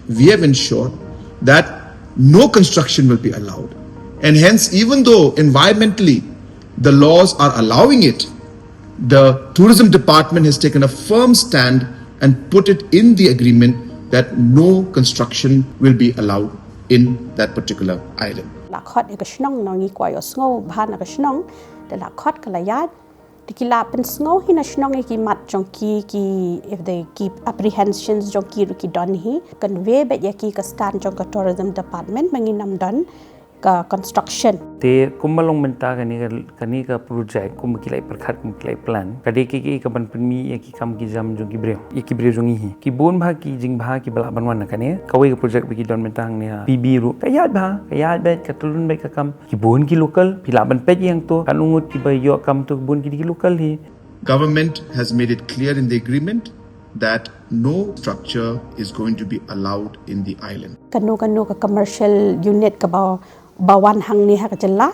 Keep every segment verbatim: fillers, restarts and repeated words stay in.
We have ensured that no construction will be allowed. And hence, even though environmentally the laws are allowing it, the tourism department has taken a firm stand and put it in the agreement that no construction will be allowed in that particular island. La khot ya ka shnong, nong i kwah yoh sngew bha na ka shnong, da la khot ka la yaid. Te ki la pynsngew hi na shnong ya ki mat jong ki, ki, if they keep apprehensions jong ki ruh ki don hi. Convey beit ya ki ka stand jong ka tourism department, ma ngi nam don ka construction. Te kumba long mynta kani ka, kani ka project, kumba ki la i pyrkhat, kumba ki la i plan, ka dei ki, ki ka ban pynmih ya ki kam ki jam jong ki briew, ya ki briew jong i hi. Ki bun bha ki jingbha ki ba lah ban wan na kani kawei ka project ba ki don mynta hangne ha P B ruh. Ka yaid bha, ka yaid beit, ka tyllun beit ka kam. Ki bun ki local, phi lah ban peit yang to, kan u ngut ki ba yoh kam to, ki bun ki dei ki local hi. Government has made it clear in the agreement that no structure is going to be allowed in the island. Kano kano ka commercial unit ka ba, ba wan hangne ha ka jylla,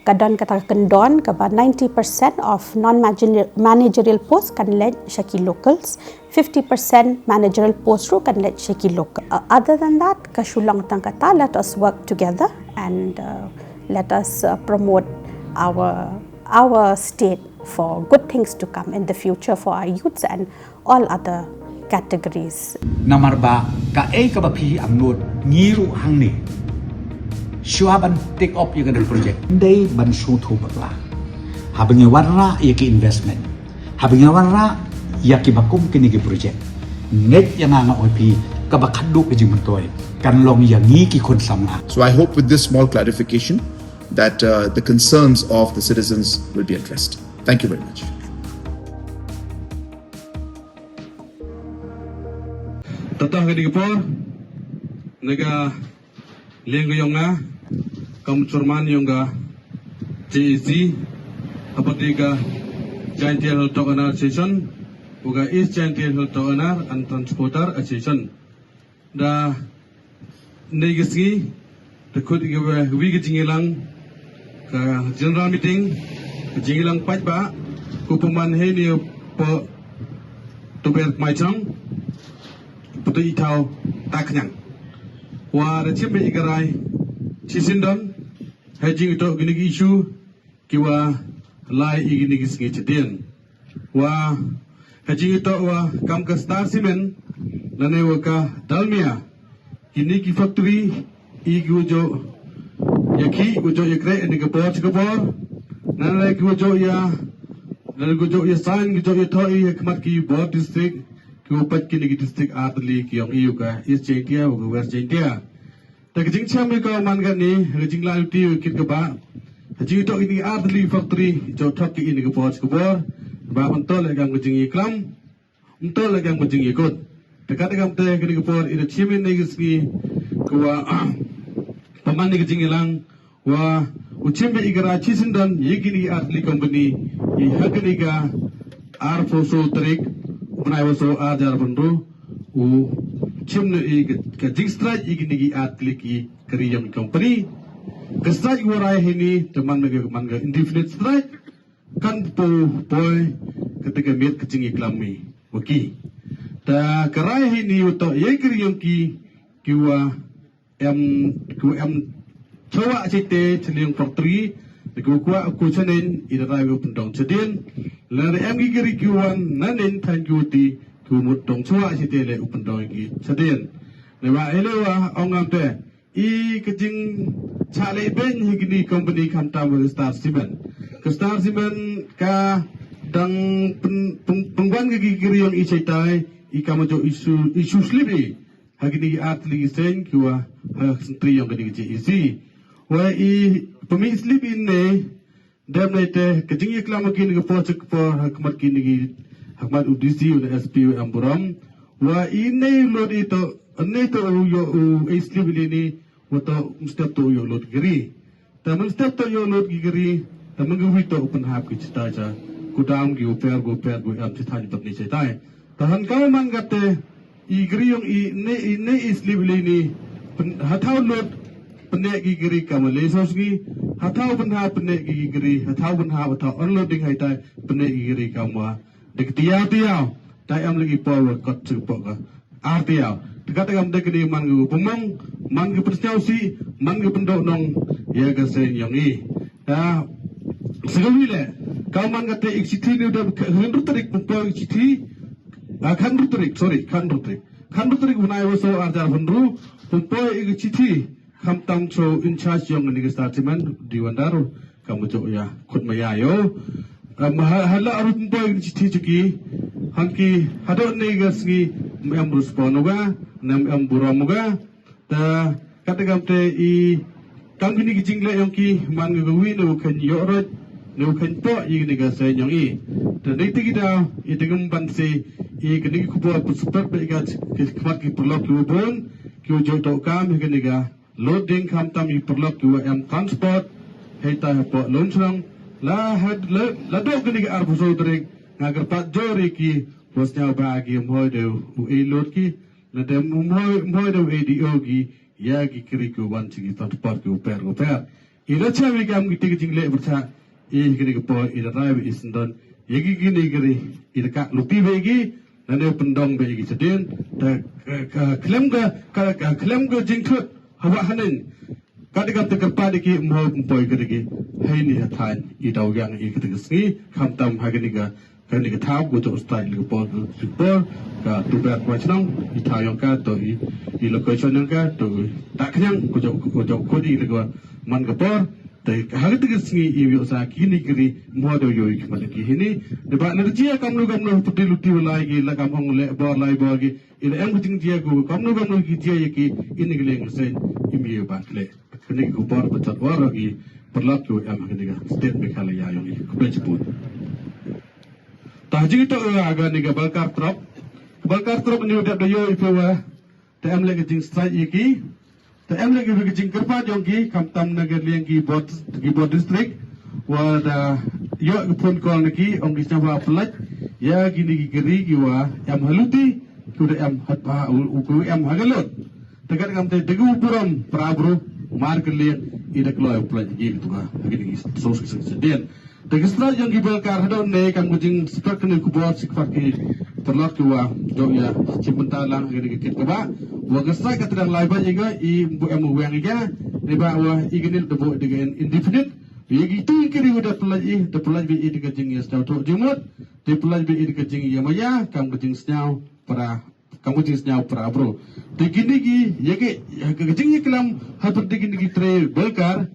ka don kata ka kyndon ka ba ninety percent of non-managerial post kan leit sha ki locals, fifty percent managerial post ruh kan leit sha ki local. Uh, other than that, ka shu long tang kata, let us work together and, uh, let us, uh, promote our, our state for good things to come in the future for our youths and all other categories. Namar ba kaei kaba phi angnud, ngi ruh hangne, shuwa ban take up ya kani ka project, dei ban shu thu bakla. Haba ngi wanrah ya ki investment, haba ngi wanrah ya ki ba kum kini ki project, ngeit ya nga, nga ong phi, kaba khadduh ka jingmyntoi kan long ya ngi ki khun samla. So I hope with this small clarification that, uh, the concerns of the citizens will be addressed. Thank you very much. Tata ka dei ka por, na ka liang ka yong nga kam chairman yong ka J A C, hapyrdi ka Jaintia Hills Dock Owner Association, wa ka East Jaintia Hills Dock Owner and Transporter Association. Da nei ka sngi, da khot i ka wa, wi ka jingyalang ka general meeting, ka jingyalang paidbah, ku pynman heini po tuber mai chang, putu i thaw tak nyang. Wa da chim i ka rai chi syndon, ha jingtoh kini ki issue, ki wa lai i kini ki sngi chadien. Wa ha jingtoh wa kam ka Star Cement, lane wa ka Dalmia, kini ki factory, i ki wa joh ya ki, wa joh ya kreh ini ka bor cha ka bor, lane ki wa joh ya, lane ki wa joh ya sign, ki joh ya thoh i ha khmat ki bor district, ki wa pait kini ki district ar tylli ki yong i, wa ka East Jaintia, wa ka West Jaintia. Te ka jingchem i ka man kani, ka jinglai luti wa kit ka ba, ha jingtoh ini ar tylli factory, joh thoh ki ini ka bor cha ka bor, ba man to le kam ka jingyaklam, man to le kam ka jingyakut. Te kat kam te kani ka por, i da chim ini ka sngi, ka wa, ah, pynman ni ka jingyalang, wa u chim i ka rai chi syndon ya kini ar tylli company, i ha kani ka arphaw soo tarik u bnai wa soo ar hajar arphaw ynru, u chim na i ka, ka jingstrike ya kini ar tylli ki kari yong company. Ka strike wa rai heini, te man ka, man ka indefinite strike, kan pu poi kata ka miet ka jingyaklam i wa ki. Ta ka rai heini wa toh ya i kari yong ki, ki wa em, ki wa em chawah chite chiliang factory, ki wa kwah ku chanen, i da rai wa u pyndong chadien. Lada em ki kari ki wan nanen than ki wa ti, ki wa mut dong chawah chite le u pyndong ki chadien. Ne wa ele wa ong ngam te, i ka jingchah leh beiñ hi kini company khamtam wa ka Star Cement. Ka Star Cement ka dang pyn-, pyn-, pynwan ka ki kari yong i chaitai, i kam joh issue, issue slip i ha kini ki ar tylli ki seng ki wa ha century yong kini ki J A C. Wa i pynmih slip i ne, dem nei te ka jingyaklam ki ni ka por cha ka por ha khmat kini ki, ha khmat u D C, u S P, u em burom. Wa i nei load i toh, nei toh u yoh u, i slip i ni, wa toh mynstep toh u yoh load kari. Ta mynstep toh u yoh load ki kari, ta mynkawi toh u pynhap ki chita cha, ku dam ki u per, ku per, ku em chita ni pat ni chita. Ta han ka man kate, i kari yong i ne, i ne i slip le ni, pyn-, hathaw load, pynneh ki kari kam le soo sngi, hathaw pynhap pynneh ki kari, hathaw pynhap, hathaw unloading haitai, pynneh ki kari kam wa. Dek tiaw tiaw, ta em lagi por wa kot chu po ka. Ar tiaw. Te katkam te kini man ka pynmong, man ka pynsñiawsih, man ka pyndoh nong ya ka seiñ yong i. Ya, sa kawi le, ka man kate i ka chithi ne u da kha-, khynru tarik pynpoi i ka chithi, ah, khynru tarik, sorry, khynru tarik. Khynru tarik u bnai wa soo ar hajar arphaw ynru, pynpoi i ka chithi, khamtam cha u in charge yong kani ka Star Cement, Diwandar, kam u jooh ya khut maya yo. Em, ha, ha la ru pynpoi i ka chithi cha ki, hangki hadooh ne ka sngi, em respond u ka, em burom u ka. Te katkam te i, kam kini ki jingleh yong ki, man ka kawi ne u kheiñ yoh roi, ne u kheiñ poh ya kani ka seiñ yong i. Te neitæ ki daw, i te kam ban se, i kani ki khubor pynsprek bha i ka, ki khmat ki pyrlok ki wa boon, ki wa jooh toh kam ya kani ka loading, khamtam i pyrlok ki wa em transport, heitæ hapoh Lumshnong, la had, la, la dooh kani ka arphaw soo tarik, nga kyrpaad joor ya ki, wa sñiawbha ki ym hoi de u e load ki, nadooh ym hoi, ym hoi de u e D O ki, ya ki kari ki wa wan cha ki transport ki wa pher wa pher. I da chah wi kam kite ki jingleh pyrchah, i kini ki por, i da rai wi i syndon, ya ki kini kari, i da kah luti wi ki, nane pyndong wi ki chadien, te ka, ka, khlem ka, ka, ka, khlem ka jingthut, hawa haneng, katkam te kyrpaad ki, ym hoi pynpoi kari ki, heini ha thaiñ, i daw yang i kite ki sngi, khamtam ha kini ka, kani ka thaw ko jooh start le ka por, ka por, ka tuber ko chnong, i thaw yong ka, to i, i location yong ka, to i, ta khñiang, ko jooh, ko jooh khut i le ka man ka por, te ha kite ki sngi i yoh sa kini kari, mo do yoh i khmat ki hini, de ba le jia kamno kamno pyrdi luti wa lai ki, la kam ong le bor lai bor ki, i le em ka jingjia ko, kamno kamno ki jia ya ki, ini ki leng seiñ, i mi ba kle. Kani ki khubor pyrchah wa ki pyrlok ki wa em ha kani ka state Meghalaya yong i. Khublei chiboon. Ta jingtoh wa kani ka Balkar truck. Balkar truck ni wa dep da yoh i phi wa. Te em le ka jingstrike ya ki. Te em le ka jingkyrpaad yong ki, khamtam na ka liang ki bor, ki bor district. Wa da yoh ki phone call na ki, ong ki sñiawbha pynlait ya kini ki kari ki wa em ha luti, ki wa da em ha, ha, u, u, ki wa em ha ka load. Te katkam te, da ki wa burom para bru, mar ka liang, i da kloi u pynlait ki tu ka, ha kini ki source ki sdien. Te ka strike yong ki Balkar hadooh ne, kam ka jingspek kani ka khubor, chi kwah ki pyrlok ki wa jooh ya chimbynta lang ha kani ka kit ka ba. Wa ka strike ka te dang lai bait i ka, i ym pu em u weng i ka, neibhah wa i kani da buh i da ka in-, indefinite. Ya kitu ki kari wa da pynlait i, da pynlait wi i da ka jingya sñiawthuh jingmut, da pynlait wi i da ka jingya maya, kam ka jingsñiaw para, kam ka jingsñiaw para bru. Te kini ki, ya ki, ya ka, ka jingyaklam, hapyrdi kini ki tre Balkar,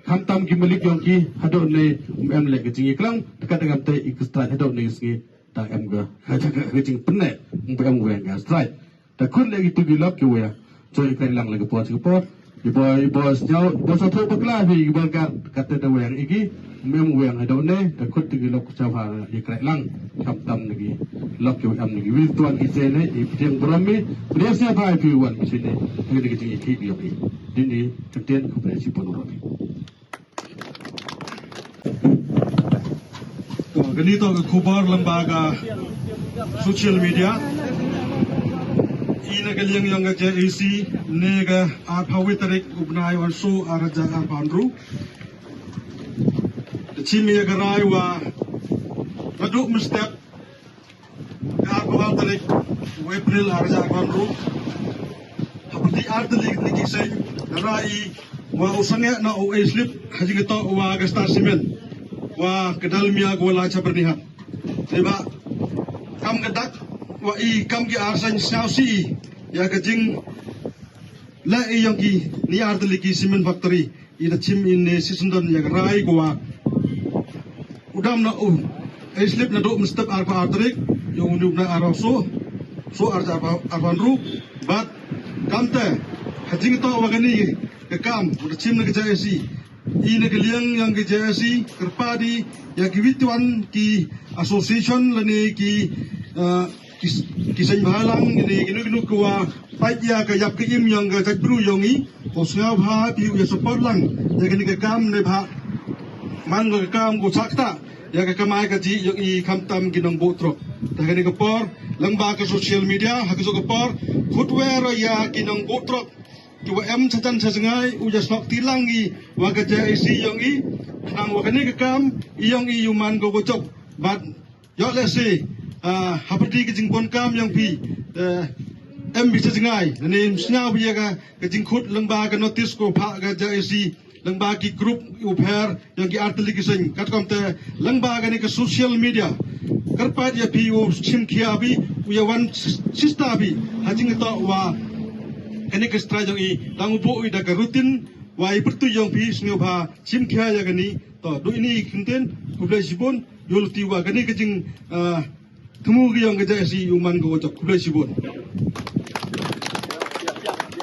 khamtam ki malik yong ki, hadooh ne, ym em le ka jingyaklam, te katkam te i ka strike hadooh ne ka sngi, dang em ka, ka, ka, ka jingpynneh, ym pu em weng ka strike. Te khut le kitu ki lok ki wa ya. Jooh i kreh lang le ka por cha ka por. I boi, i boi sñiaw, i boi sñiawthuh bakla phi ki Balkar, katte da weng i ki, ym em weng hadooh ne, te khut tu ki lok cha pha i kreh lang, khamtam na ki lok ki wa em na ki wi tuan ki se ne, i pdiang burom mi, pdiang sñiawbha phi wan ki se ne, ha kani ka jingyakhih yong i. Dini, kyntien, khublei chiboon u roi phi. To, kani toh ka khubor lyngba ka social media. I na ka liang yong ka J A C, ne ka arphaw wi tarik u bnai wa soo ar hajar arphaw ynru. Da chim ya ka rai wa, nadooh mynstep, ka arphaw tarik u April ar hajar arphaw ynru. Hapyrdi ar tylli ki seiñ, da rai i wa u sangeh na u e slip, ha jingtoh wa ka Star Cement, wa ka dalmia ka wa lai cha Byrnihat. Neibhah, kam ka dak, wa i kam ki ar seiñ sñiawsih i, ya ka jing, le i yong kini ar tylli ki cement factory. I da chim i ne chi syndon ya ka rai ko wa u dam na u e slip nadooh mynstep arphaw ar tarik, yong uni u bnai arphaw soo, soo ar hajar arphaw ynru, bad kamte, ha jingtoh wa kani ka kam, u da chim na ka J A C, i na ka liang yong ka J A C, kyrpaad i, ya ki wi tuan ki association lane ki, ah, ki, ki seiñbhalang, kini, kini, kini ki wa pait ya ka yap ka im yong ka jaitbru yong i, ko sñiawbha phi u ya support lang ya kani ka kam neibhah man ko ka kam ko chakta ya ka kamai kajih yong i khamtam ki nongbooh truck. Te ha kani ka por, lyngba ka social media, ha ka su ka por, khut wer ya ki nongbooh truck ki wa em chajan chajngai, u ya snoh ti lang i wa ka J A C yong i, khnang wa kani ka kam i yong i u man ko ko jop. Bad yoh lehse, ah, hapyrdi ka jingpun kam yong phi, eh, em bi cha jngai, nani sñiaw bi ya ka, ka jingkhut lyngba ka notice ko pha ka JAC, lyngba ki group u pher, yong ki artylli ki seng, katkom te, lyngba kani ka social media, kyrpad ya phi u chimkhia bi, u ya wan sista bi, ha jingtoh wa, kani ka strike yong i, dang u buh i da ka routine, wa i pyrtuit yong phi, sñiawbha, chimkhia ya kani, to, du ini i kyntien, khublei chibun, yooluti wa, kani ka jing, ah, thmu ki yong ka JAC u man ko wa chok, khublei chibun.